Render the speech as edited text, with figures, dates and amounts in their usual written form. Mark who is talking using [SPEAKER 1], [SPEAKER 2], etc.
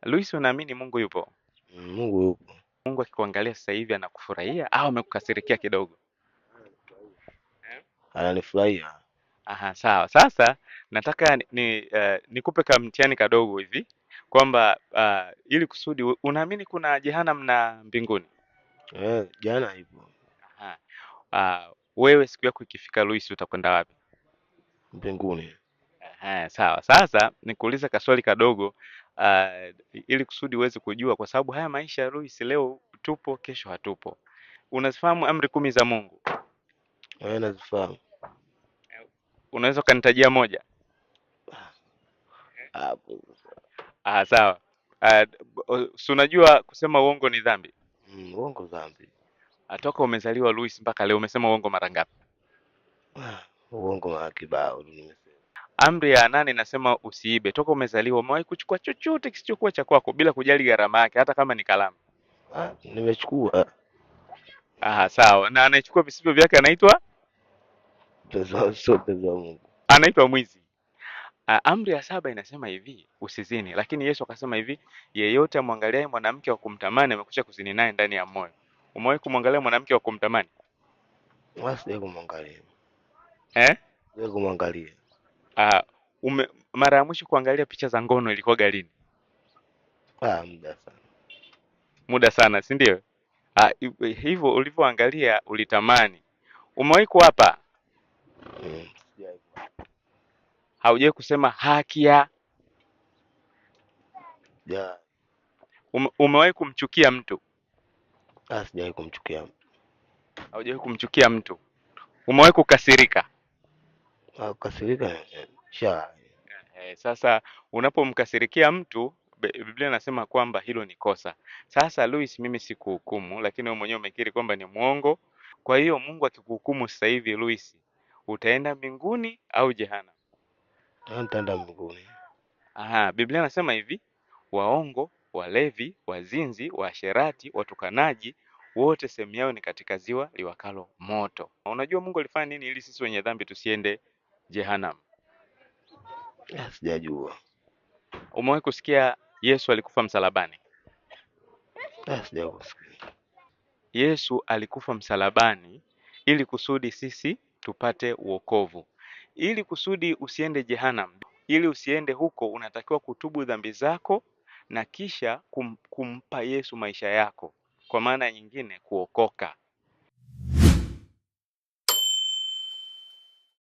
[SPEAKER 1] Luis, unaamini Mungu yupo?
[SPEAKER 2] Mungu yupo.
[SPEAKER 1] Mungu akikuangalia sasa hivi anakufurahia au amekukasirikia kidogo?
[SPEAKER 2] Ananifurahia.
[SPEAKER 1] Aha, sawa. Sasa nataka nikupe ka mtihani kadogo hivi kwamba ili kusudi unaamini kuna jehanamu na mbinguni?
[SPEAKER 2] Jana ipo.
[SPEAKER 1] Aha. Wewe siku yako ikifika Luis, utakwenda wapi?
[SPEAKER 2] Mbinguni.
[SPEAKER 1] Aha, sawa. Sasa nikuulize kaswali kadogo ili kusudi uweze kujua, kwa sababu haya maisha ya Luis, leo tupo, kesho hatupo. Unazifahamu amri 10 za Mungu?
[SPEAKER 2] Nazifahamu.
[SPEAKER 1] Unaweza ukanitajia moja?
[SPEAKER 2] Hapo.
[SPEAKER 1] Ah, sawa. Si unajua kusema uongo ni dhambi?
[SPEAKER 2] Uongo dhambi.
[SPEAKER 1] Toka umezaliwa Luis mpaka leo umesema uongo mara ngapi?
[SPEAKER 2] Uongo mara kibao nimesema.
[SPEAKER 1] Amri ya 8 inasema usiibe. Toka umezaliwa umewahi kuchukua chochote kisichokuwa cha kwako bila kujali gharama yake, hata kama ni kalamu?
[SPEAKER 2] Nimechukua.
[SPEAKER 1] Aha, sawa. Na anayechukua visivyo vyake anaitwa?
[SPEAKER 2] Pesa, sio pesa ya Mungu.
[SPEAKER 1] Anaitwa mwizi. Amri ya 7 inasema hivi, usizini. Lakini Yesu akasema hivi, yeyote amwangaliaye mwanamke wa kumtamani amekwisha kuzini naye ndani ya moyo. Umewahi kumwangalia mwanamke wa kumtamani?
[SPEAKER 2] Sijawahi kumwangalia.
[SPEAKER 1] Eh?
[SPEAKER 2] Sijawahi kumwangalia.
[SPEAKER 1] Mara ya mwisho kuangalia picha za ngono ilikuwa lini?
[SPEAKER 2] Muda sana.
[SPEAKER 1] Muda sana, si ndio? Hivyo ulivyoangalia ulitamani. Umewahi kuapa?
[SPEAKER 2] Sijawahi.
[SPEAKER 1] Haujawahi kusema haki ya?
[SPEAKER 2] Ya.
[SPEAKER 1] Umewahi kumchukia mtu?
[SPEAKER 2] Sijawahi kumchukia mtu.
[SPEAKER 1] Haujawahi kumchukia mtu. Umewahi kukasirika?
[SPEAKER 2] Kukasirika, sha.
[SPEAKER 1] Sasa unapomkasirikia mtu, Biblia inasema kwamba hilo ni kosa. Sasa Luis, mimi sikuhukumu, lakini wewe mwenyewe umekiri kwamba ni mwongo. Kwa hiyo Mungu akikuhukumu sasa hivi Luis, utaenda mbinguni au jehanamu?
[SPEAKER 2] Nitaenda mbinguni.
[SPEAKER 1] Aha, Biblia inasema hivi, waongo, walevi, wazinzi, waasherati, watukanaji, wote sehemu yao ni katika ziwa liwakalo moto. Unajua Mungu alifanya nini ili sisi wenye dhambi tusiende jehanamu?
[SPEAKER 2] Sijajua.
[SPEAKER 1] Umewahi kusikia Yesu alikufa msalabani?
[SPEAKER 2] Sijawahi kusikia.
[SPEAKER 1] Yesu alikufa msalabani ili kusudi sisi tupate wokovu. Ili kusudi usiende jehanamu, ili usiende huko, unatakiwa kutubu dhambi zako na kisha kumpa Yesu maisha yako. Kwa maana nyingine kuokoka.